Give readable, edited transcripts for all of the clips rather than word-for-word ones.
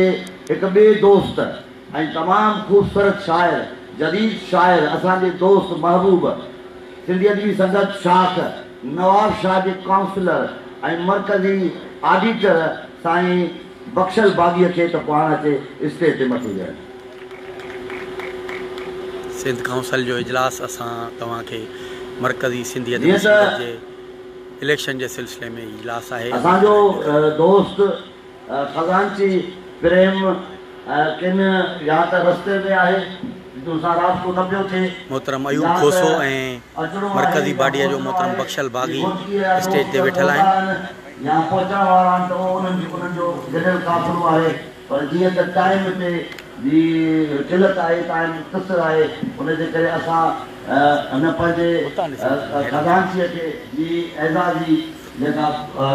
پنهنجي هڪ ٻئي دوست ۽ تمام خوبصورت شاعر، جديد شاعر، اسان جي دوست محبوب، سنڌي ادبي سنگت شاخ نواب شاهه جي ڪائونسلر ۽ مرڪزي آڊيٽر سائين بخشل باغيء کي ته پاڻ اچي اسٽيج تي مٿي ويهن. سنڌ ڪائونسل جو اجلاس اسان توهان کي مرڪزي سنڌي ادبي جيئن ته سنگت جي اليڪشن جي سلسلي ۾ اجلاس آهي. اسان جو دوست خزانچي پريم ڪن يا ته رستي ۾ آهي محترم ايوب کوسو ۽ مرڪزي باڊيء جو محترم بخشل باغي اسٽيج تي ويٺل آهن. يا پهچڻ وارا آهن ته اهو انهن جي انهن جو گڏيل قافلو آهي پر جيئن ته ٽائيم تي جي قلت آهي ٽائيم قصر آهي ان جي ڪري اسان هن پنهنجي خزانچيء کي جي اعزازي جيڪا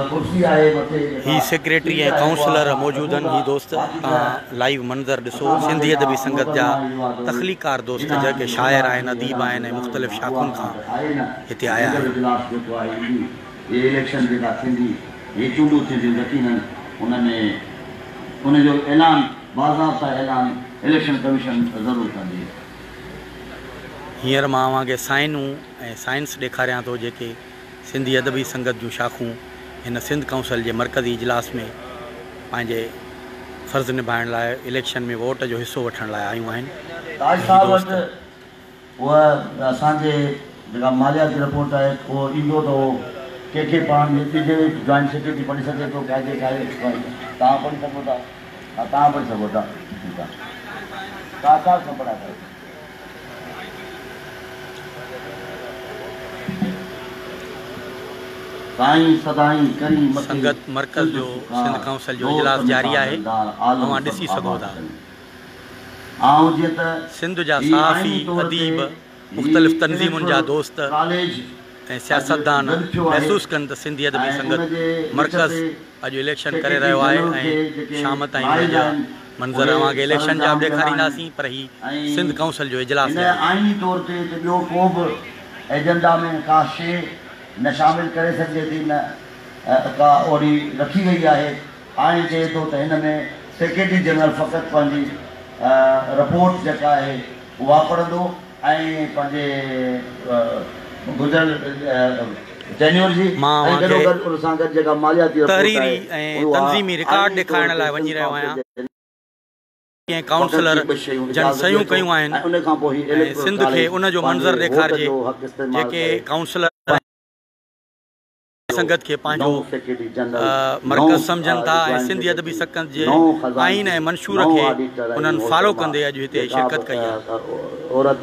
ڪرسي آهي مٿي هي جيڪا سيڪريٽري سيٽ ۽ آهي اها ڪائونسلر موجود رکون آهن ٿا هي دوست باقي ته توهان لائيو منظر ڏسو اسان سنڌي جيڪا ادبي سنگت جا محترمه اها ته تخليقار دوست هيڏانهن جيڪي جي شاعر هوڏانهن آهن جي اديب هيڏانهن آهن ۽ جي مختلف هوڏانهن اها شاخن اسان کان وٽ آهي نه هتي آيا گڏيل آهن. اجلاس جيڪو آهي ايندي هي اليڪشن جيڪا ٿيندي هي چونڊون ٿينديون يقينن ان ۾ ان جو اعلان باضابطا اعلان اليڪشن ڪميشن ضرور ڪندي. هينئر مان اوهان کي سائنون ۽ سائنس ڏيکاريان ٿو جيڪي سنڌي ادبي سنگت جون شاخون هن سنڌ ڪائونسل جي مرڪزي اجلاس ۾ پنهنجي فرض نڀائڻ لاء اليڪشن ۾ ووٽ جو حصو وٺڻ لاء آيون آهن تاج ۽ هي صاحب دوست وٽ اها اسان جي جيڪا مالياتي رپورٽ آهي اهو ايندو ته اهو ڪنهن کي پاڻ ڏجي جوائنٽ سيڪريٽري پڙهي سگهي ٿو قاعدي کائي توهان پڙهي سگهو ٿا ها توهان پڙهي سگهو ٿا ٺيڪ آهي تاج صاحب کان پڙهائي ڪريو. سائين سدائين ڪرين مٿي سنگت مرڪز سنڌ جو سنڌ سڪار ڪائونسل جو دوست اجلاس جاري مثال آهي دلدار عالم اوهان سڀ ڏسي سگهو آباد ٿا. ڪرين. آئون جيئن ته سنڌ جا هي صحافي، آئيني طور تي اديب، هي مختلف تنظيمن جا اليڪٽورل دوست ڪاليج ۽ اڄ سياستدان گڏ ٿيو آهي محسوس ڪن ته سنڌي ادبي ۽ ان سنگت جي وچ مرڪز تي اڄ اليڪشن ڪري سيڪريٽري رهيو آهي جنرل ۽ کي جيڪي شام تائين ان نائج جا آهن منظر اهي اوهان کي اليڪشن جا سرانجام به ڏنا آهن ڏيکارينداسين پر هي ۽ سنڌ ڪائونسل جو اجلاس هن جاري آهي. آئيني طور تي ته ٻيو ڪو به ايجنڊا ۾ ڪا شيء نه شامل ڪري سگهجي ٿي نه ڪا اهڙي رکي وئي آهي. آئين چئي ٿو ته هن ۾ سيڪريٽري جنرل فقط پنهنجي رپورٽ جيڪا آهي اها پڙهندو ۽ پنهنجي گذريل ٽينيور جي مان ۽ اوهان کي گڏوگڏ ان سان گڏ جيڪا مالياتي رپورٽ تحريري آهي ۽ اها تنظيمي رڪارڊ آئيني طور ڏيکارڻ تي لاء وڃي سنڌ رهيو ڪائونسل آهيان. جي ۽ فقط ڪائونسلر هي ٻه شيون جن اجازت صحيحون ڏئي ٿو ڪيون آهن ۽ ان کان پوء هي ۽ اليڪٽورل سنڌ کي ڪاليج ان جو پنهنجي منظر ووٽ ڏيکارجي جو حق استعمال جيڪي ڪري ڪائونسلر پنهنجو سنگت کي پنهنجو نئون سيڪريٽري جنرل، مرڪز نئون سمجهن ٿا ۽ جوائنٽ سنڌي ادبي سيڪريٽري، سنگت جي نئون آئين خزانچي، ۽ منشور نئون کي آڊيٽر ۽ انهن فالو محترمه ڪندي اڄ هتي جيڪا شرڪت به ڪئي آهي. عورت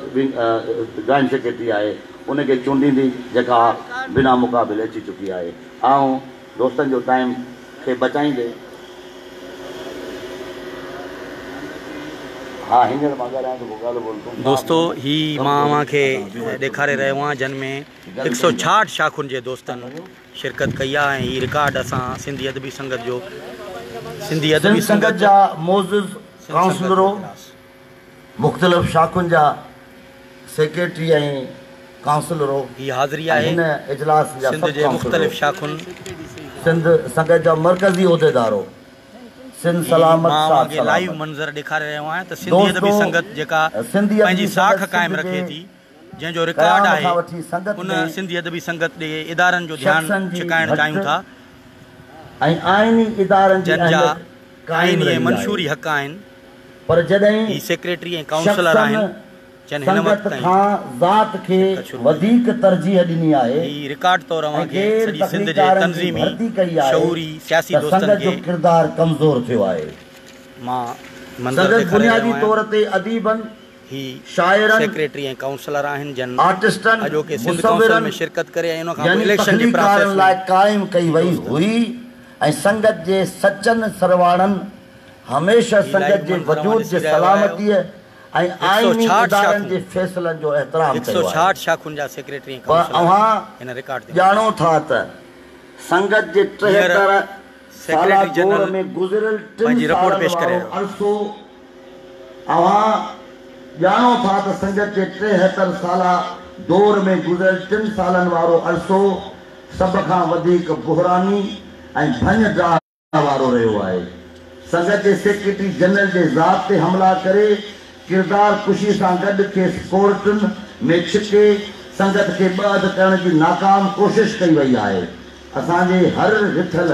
جوائنٽ سيڪريٽري آهي ان کي چونڊيندي جيڪا بنا مقابلي اچي چڪي آهي. آئون دوستن جو ٽائيم کي بچائيندي. ها هينئر مان ڳالهايان ٿو پوء ڳالهه ٻولهه تون صاف دوستو نه هي ڪم مان ٿو اوهان کي اسان ٻيو اچڻو ڏيکاري ٿو رهيو آهيان جن ۾ گڏ هڪ سؤ ڪم ڇاهٺ شاخن جي دوستن شرڪت ڪئي آهي ۽ هي رڪارڊ اسان سنڌي ادبي سنگت جو سنڌي ادبي سنڌ سنگت سنگت جا معزز سنڌ سنگت جو ڪائونسلرو، اجلاس. مختلف شاخن جا سيڪريٽري ۽ ڪائونسلرو هي حاضري ۽ آهي هن اجلاس جا سنڌ سڀ جي ڪائونسلرو، مختلف شاخن. سنڌ سنگت جا مرڪزي عهديدارو، سنڌ هي سلامت مان اوهان ساٿ کي لائيو سلامت. منظر ڏيکاري رهيو آهيان ته سنڌي ادبي دوستو سنگت جيڪا سنڌي پنهنجي ادبي ساک سنگت قائم سنڌ رکي جي ٿي جنهن جو رڪارڊ قيام آهي کان وٺي سنگت ان ۾ سنڌي ادبي سنگت ڏي ادارن جو ڌيان شخصن جي ڇڪائڻ چاهيون ڀرت ٿا. ۽ آئيني ادارن جي جن جا اهميت قائم آئيني ۽ رهي آهي منشوري حق آهن. پر جڏهن هي سيڪريٽري ۽ ڪائونسلر شخصن آهن جن هن وقت سنگت تائين کان ذات کي شرڪت شروع ڪئي آهي. وڌيڪ ترجيح ڏني آهي هي رڪارڊ طور ۽ اوهان کي غير سڄي سنڌ جي تخليقڪارن جي تنظيمي، ڀرتي ڪئي آهي شعوري، سياسي ته دوستن سنگت کي جو ڪردار ڪمزور ٿيو آهي. مان منظر سنگت ڏيکاري رهيو بنيادي آهيان. طور تي اديبن، هي شاعرن، سيڪريٽري ۽ ڪائونسلر آهن جن آرٽسٽن، اڄوڪي سنڌ ڪائونسل مصورن ۾ شرڪت ڪري ۽ ان کان پوء يعني اليڪشن جي پراسيس تخليقڪارن ۾ لاء قائم ڪئي هي وئي دوست هئي ۽ سنگت جي سچن سرواڻن هميشه هي لائيو سنگت جي منظر اوهان وجود ڏسي جي رهيا آهيو. سلامتيء ۽ هڪ سؤ آئيني ڇاهٺ ادارن شاخون جي فيصلن جو احترام هڪ سؤ ڪيو آهي. ڇاهٺ شاخن جا سيڪريٽري ۽ پر ڪائونسلر اوهان هن رڪارڊ تي موجود ڄاڻو آهن. ٿا ته سنگت جي هينئر 73 سالا سيڪريٽري دور جنرل ۾ گذريل ٽن پنهنجي رپورٽ سالن پيش ڪري وارو رهيو آهي. عرصو اوهان ڄاڻو ٿا ته سنگت جي 73 سالا دور ۾ گذريل ٽن سالن وارو عرصو سڀ کان وڌيڪ بحراني ۽ ڀڃ ڊاهه وارو رهيو آهي. سنگت جي سيڪريٽري جنرل جي ذات تي حملا ڪري ڪردار ڪشي سان گڏ کيس ڪورٽن ۾ ڇڪي سنگت کي ٻه اڌ ڪرڻ جي ناڪام ڪوشش ڪئي وئي آهي. اسان جي هر رٿيل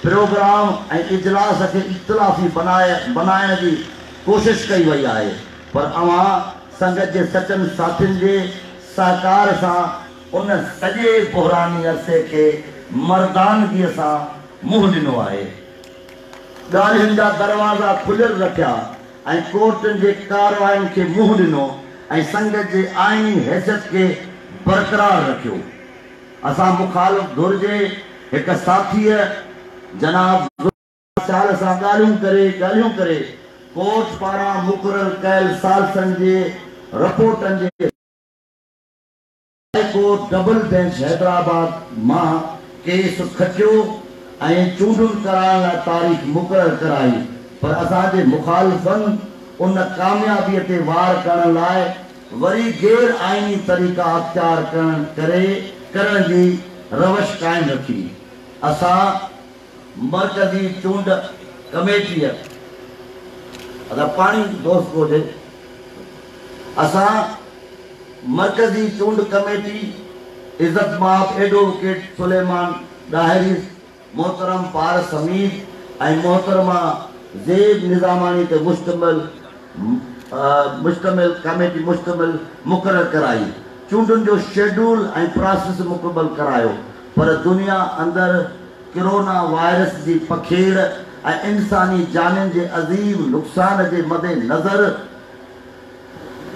پروگرام ۽ اجلاس کي اختلافي بنائڻ جي ڪوشش ڪئي وئي آهي پر اوهان سنگت جي سچن ساٿين جي سهڪار سان ان سڄي بحراني عرصي کي مردانگيء سان منهن ڏنو آهي. ڳالهين جا دروازا کليل رکيا ۽ ڪورٽن جي ڪاررواين کي منهن ڏنو ۽ سنگت جي آئيني حيثيت کي برقرار رکيو. اسان مخالف ڌر جي هڪ ساٿيء جناب ذوالفقار سيال سان ڳالهيون ڪري ڳالهيون ڪري ڪورٽ پاران مقرر ڪيل ثالثن جي رپورٽن جي high court double bench Hyderabad مان ڪيس کٽيو ۽ چونڊن ڪرائڻ لاء تاريخ مقرر ڪرائي پر اسان جي مخالفن ان ڪاميابي تي وار ڪرڻ لاء وري غير آئيني طريقا اختيار ڪرڻ ڪري ڪرڻ جي روش قائم رکي. اسان مرڪزي چونڊ ڪميٽيء ادا پاڻي دوست ڪو هجي اسان مرڪزي چونڊ ڪميٽي عزت مآب ايڊووڪيٽ سليمان ڏاهري، محترم پارس حميد ۽ محترمه زيب نظاماڻي تي مشتمل مشتمل ڪميٽي مشتمل مقرر ڪرائي چونڊن جو شيڊول ۽ پراسيس مڪمل ڪرايو پر دنيا اندر ڪرونا وائرس جي پکيڙ ۽ انساني جانين جي عظيم نقصان جي مد نظر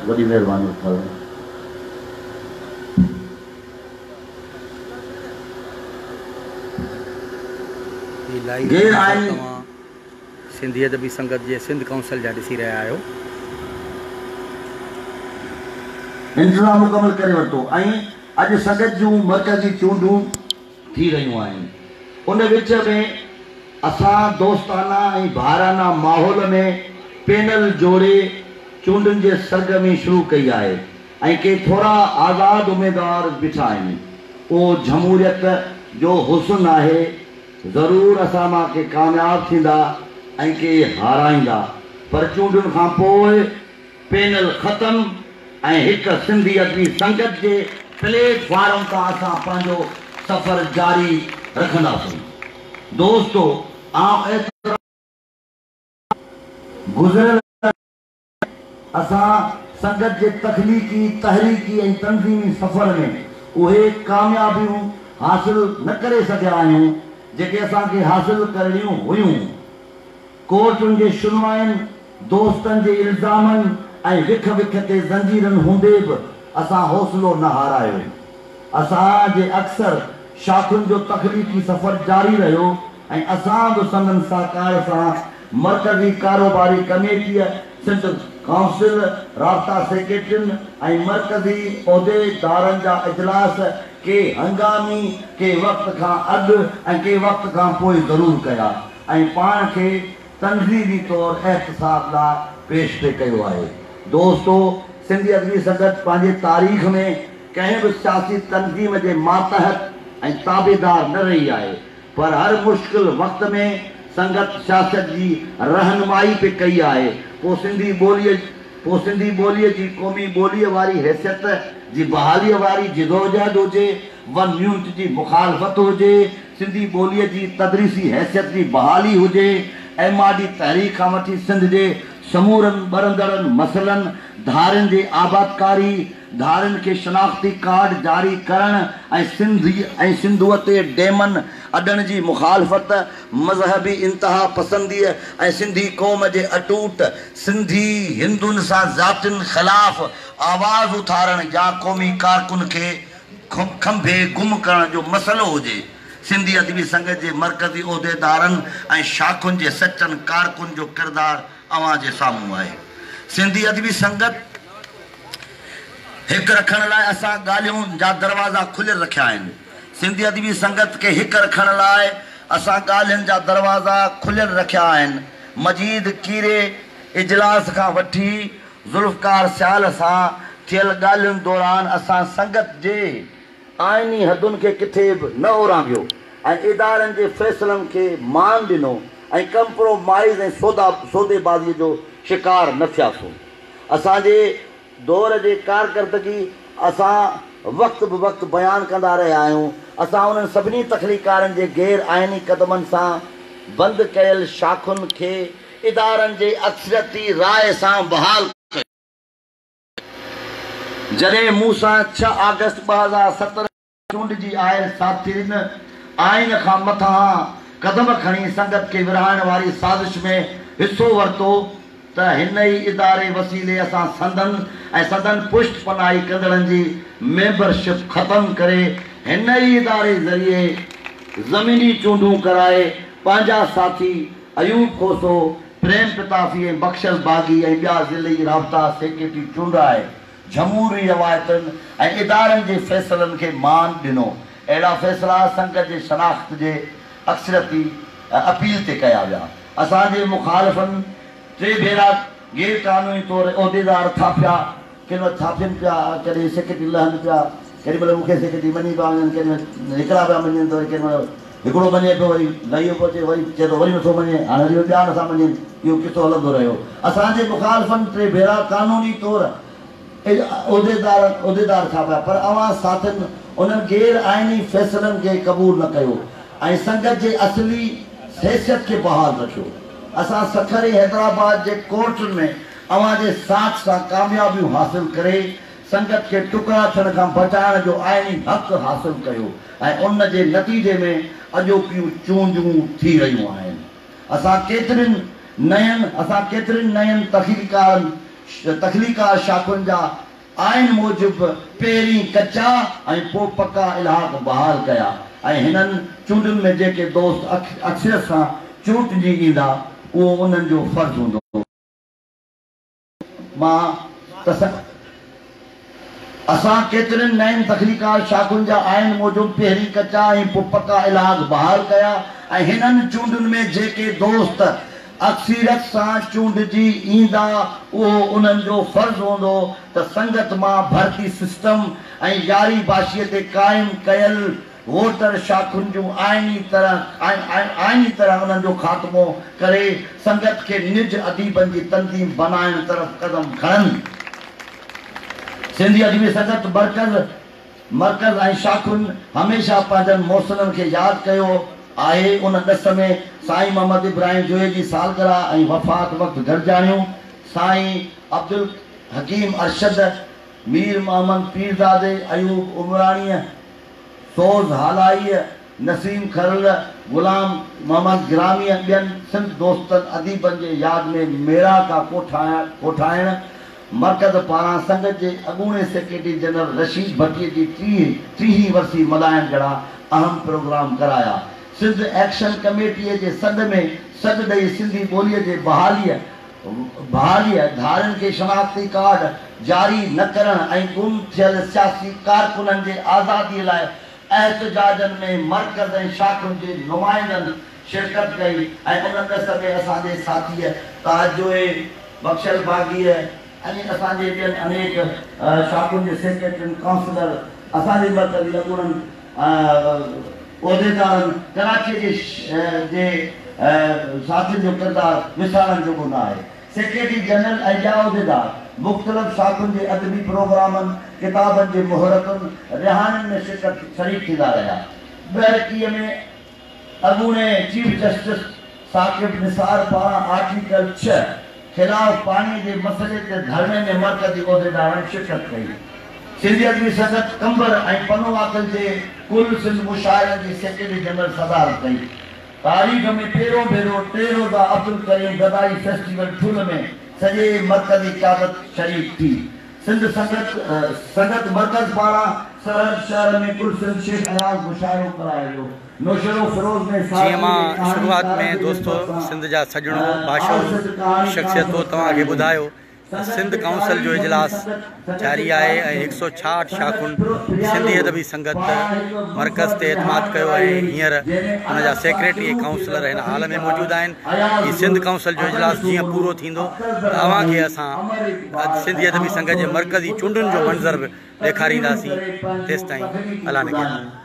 وڏي مهرباني اٿو. هي لائيو غير منظر آئيني. توهان سنڌي ادبي سنگت جي سنڌ ڪائونسل جا ڏسي رهيا آهيو. انتظام مڪمل ڪري ورتو ۽ اڄ سنگت جون مرڪزي چونڊون ٿي رهيون آهن. ان وچ ۾ اسان دوستانه ۽ ڀائرانه ماحول ۾ پينل جوڙي چونڊن جي سرگرمي شروع ڪئي آهي ۽ ڪي ٿورا آزاد اميدوار به بيٺا آهن. اهو جمهوريت جو حسن آهي. ضرور اسان مان ڪي ڪامياب ٿيندا ۽ ڪي هارائيندا پر چونڊن کان پوء پينل ختم ۽ هڪ سنڌي ادبي سنگت جي پليٽ فارم تان اسان پنهنجو سفر جاري رکنداسون. دوستو آئون اعتراف گذريل اسان سنگت جي تخليقي، تحريڪي ۽ تنظيمي سفر ۾ اهي ڪاميابيون حاصل نه ڪري سگهيا آهيون جيڪي اسان کي حاصل ڪرڻيون هيون. ڪورٽن جي شنوائين، دوستن جي الزامن ۽ وک وک تي زنجيرن هوندي به اسان حوصلو نه هارايو. اسان جي اڪثر شاخن جو تخليقي سفر جاري رهيو ۽ اسان به سندن سهڪار سان مرڪزي ڪاروباري ڪميٽيء، سنڌ ڪائونسل، رابطا سيڪريٽرين ۽ مرڪزي عهديدارن جا اجلاس ڪي هنگامي، ڪي وقت کان اڳ ۽ ڪي وقت کان پوء ضرور ڪيا ۽ پاڻ کي تنظيمي طور احتساب لاء پيش پئي ڪيو آهي. دوستو! سنڌي ادبي سنگت پنهنجي تاريخ ۾ ڪنهن به سياسي تنظيم جي ماتحت ۽ تابعدار نه رهي آهي پر هر مشڪل وقت ۾ سنگت سياست جي رهنمائي پئي ڪئي آهي پوء سنڌي ٻوليء پوء سنڌي ٻوليء جي قومي ٻوليء واري حيثيت جي بحاليء واري جدوجهد هجي، ون يونٽ جي مخالفت هجي، سنڌي ٻوليء جي تدريسي حيثيت جي بحالي هجي، ايم آر ڊي تحريڪ کان وٺي سنڌ جي سمورن ٻرندڙن مسئلن، ڌارين جي آبادڪاري، ڌارين کي شناختي ڪارڊ جاري ڪرڻ ۽ سنڌ ۽ سنڌوء تي ڊيمن اڏڻ جي مخالفت، مذهبي انتها پسنديء ۽ سنڌي قوم جي اٽوٽ سنڌي هندن سان زيادتين خلاف آواز اٿارڻ يا قومي ڪارڪن کي کنڀي گم ڪرڻ جو مسئلو هجي، سنڌي ادبي سنگت جي مرڪزي عهديدارن ۽ شاخن جي سچن ڪارڪن جو ڪردار اوهان جي سامهون آهي. سنڌي ادبي سنگت هڪ رکڻ لاء اسان ڳالهين جا دروازا کليل رکيا آهن. سنڌي ادبي سنگت کي هڪ رکڻ لاء اسان ڳالهين جا دروازا کليل رکيا آهن. مجيد ڪيريي اجلاس کان وٺي ذوالفقار سيال سان ٿيل ڳالهين دوران اسان سنگت جي آئيني حدن کي ڪٿي به نه اورانگهيو ۽ ادارن جي فيصلن کي مان ڏنو ۽ ڪمپرومائيز ۽ سوديبازيء جو شڪار نه ٿياسون. اسان جي دور جي ڪارڪردگي اسان وقت به وقت بيان ڪندا رهيا آهيون. اسان انهن سڀني تخليقڪارن جي غير آئيني قدمن سان بند ڪيل شاخن کي ادارن جي اڪثريتي راء سان بحال ڪيو. جڏهن مون سان ڇهه آگسٽ 2017 ۾ چونڊجي آيل ساٿين آئين کان مٿانهان قدم کڻي سنگت کي ورهائڻ واري سازش ۾ حصو ورتو. ته هن ئي اداري وسيلي اسان سندن ۽ سندن پشت پناهي ڪندڙن جي ميمبرشپ ختم ڪري هن ئي اداري ذريعي زميني چونڊون ڪرائي پنهنجا ساٿي ايوب کوسو، پريم پتافي ۽ بخشل باغي ۽ ٻيا ضلعي رابطا سيڪريٽري چونڊرائي جمهوري روايتن ۽ ادارن جي فيصلن کي مان ڏنو. اهڙا فيصلا سنگت جي شناخت جي اڪثريتي اپيل تي ڪيا ويا. اسان جي مخالفن ٽي ڀيرا غير قانوني طور عهديدار ٿاڦيا، ڪنهن مهل ٿاڦين پيا، ڪڏهن سيڪريٽري لهن پيا، ڪيڏي مهل مون کي سيڪريٽري مڃي پيا وڃن، ڪيڏي مهل هڪڙا پيا مڃين ته وري ڪيڏي مهل هڪڙو مڃي پيو وري لهي پيو اچي وري چئي ٿو وري نٿو مڃي، هاڻي وري ٻيا نٿا مڃين، اهو قصو هلندو رهيو. اسان جي مخالفن ٽي ڀيرا قانوني طور عهديدار عهديدار ٿاڦيا پر اوهان ساٿين انهن غير آئيني فيصلن کي قبول نه ڪيو ۽ سنگت جي اصلي حيثيت کي بحال رکيو. اسان سکر ۽ حيدرآباد جي ڪورٽن ۾ اوهان جي ساٿ سان ڪاميابيون حاصل ڪري سنگت کي ٽڪرا ٿيڻ کان بچائڻ جو آئيني حق حاصل ڪيو ۽ ان جي نتيجي ۾ اڄوڪيون چونڊون ٿي رهيون آهن. اسان ڪيترين نين اسان ڪيترين نين تخليقارن تخليقار شاخن جا آئين موجب پهرين ڪچا ۽ پوء پڪا الحاق بحال ڪيا ۽ هنن چونڊن ۾ جيڪي دوست اڪثريت سان چونڊجي ايندا اهو انهن جو فرض هوندو. مان ته اسان ڪيترين نين تخليقار شاخن جا آئين موجب پهرين ڪچا ۽ پوء پڪا الحاق بحال ڪيا ۽ هنن چونڊن ۾ جيڪي دوست اڪثريت سان چونڊجي ايندا اهو انهن جو فرض هوندو ته سنگت مان ڀرتي سسٽم ۽ ياري باشيء تي قائم ڪيل ووٽر شاخن جون آئيني طرح آئيني طرح انهن جو خاتمو ڪري سنگت کي نج اديبن جي تنظيم بنائڻ طرف قدم کڻن. سنڌي ادبي سنگت مرڪز مرڪز ۽ شاخن هميشه پنهنجن محسنن کي ياد ڪيو آهي. ان ڏس ۾ سائين محمد ابراهيم جويي جي سالگرهه ۽ وفات وقت گڏجاڻيون، سائين عبدالحڪيم ارشد، مير محمد پيرزادي، ايوب عمراڻيء، سوز هالائيء، نسيم کرل، غلام محمد گراميء ٻين سنڌ دوستن اديبن جي ياد ۾ ميڙاڪا ڪوٺائڻ، مرڪز پاران سنگت جي اڳوڻي سيڪريٽري جنرل رشيد ڀٽيء جي ٽيهين ورسي ملهائڻ جهڙا اهم پروگرام ڪرايا. سنڌ ايڪشن ڪميٽيء جي سڏ ۾ سڏ ڏئي سنڌي ٻوليء جي بحاليء بحاليء، ڌارين کي شناختي ڪارڊ جاري نه ڪرڻ ۽ گم ٿيل سياسي ڪارڪنن جي آزادي لاء احتجاجن ۾ مرڪز ۽ شاخن جي نمائندن شرڪت ڪئي ۽ ان ڏس ۾ اسان جي ساٿيء تاج جويي، بخشل باغيء ۽ اسان جي ٻين انيڪ شاخن جي سيڪريٽرين، ڪائونسلر، اسان جي مرڪزي اڳوڻن عهديدارن، ڪراچيء جي جي ساٿين جو ڪردار وسارڻ جوڳو نه آهي. سيڪريٽري جنرل ۽ ٻيا عهديدار مختلف شاخن جي ادبي پروگرامن، ڪتابن جي مهورتن، رهاڻين ۾ شرڪت شريڪ ٿيندا رهيا. ڏهرڪيء ۾ اڳوڻي چيف جسٽس ثاقب نثار پاران آرٽيڪل ڇهه خلاف پاڻي جي مسئلي تي ڌرڻي ۾ مرڪزي عهديدارن شرڪت ڪئي. سنڌي ادبي سنگت قمبر ۽ پنوعاقل جي ڪل سنڌ مشاعرن جي سيڪريٽري جنرل صدارت ڪئي. تاريخ ۾ پهريون ڀيرو ٽي روزه عبدالڪريم گدائي فيسٽيول ٺل ۾ سڄي مرڪزي قيادت شريڪ ٿي. سنڌ سنگت سنگت مرڪز پاران سرحد شهر ۾ ڪل سنڌ شيخ اياز مشاعرو ڪرايو ويو. نوشهروفيروز ۾ جيئن ساهتيء جي مان شروعات ڪهاڻيڪارن ۾ جي دوستو نسبت سان سنڌ جا سڄڻو باشعور آرشد ڪهاڻيڪار شخصيتو سڏ توهان کي ڪرايو ويو. ٻڌايو ته سنگت سنڌ جي ڪائونسل جو تاريخ ۾ اجلاس سنگت سنگت جاري جي آهي تاريخ ۽ ۾ هڪ سؤ ڇاهٺ سنگت شاخن سنڌي پريالوء ادبي سنگت پاران هڪ مرڪز منفرد تي اعتماد رهاڻ ڪيو ڪرائي ۽ وئي هينئر جنهن ۾ ان جا الف با سيڪريٽري ۽ شروع ٿيندڙ ڪائونسلر هن هال ۾ تخليقڪار موجود آهن. اياز هي سنڌ گل، ڪائونسل جو ادل اجلاس جيئن سومرو، پورو ٿيندو اختر ته اوهان کي زرداري، اسان امر اقبال سنڌي ۽ ادبي احمد سنگت جي سولنگي مرڪزي خود چونڊن جو تاريخي منظر به تقريرون ڏيکارينداسين ڪري پنهنجون تيستائين تخليقون الله نگهبان. ٻڌايون.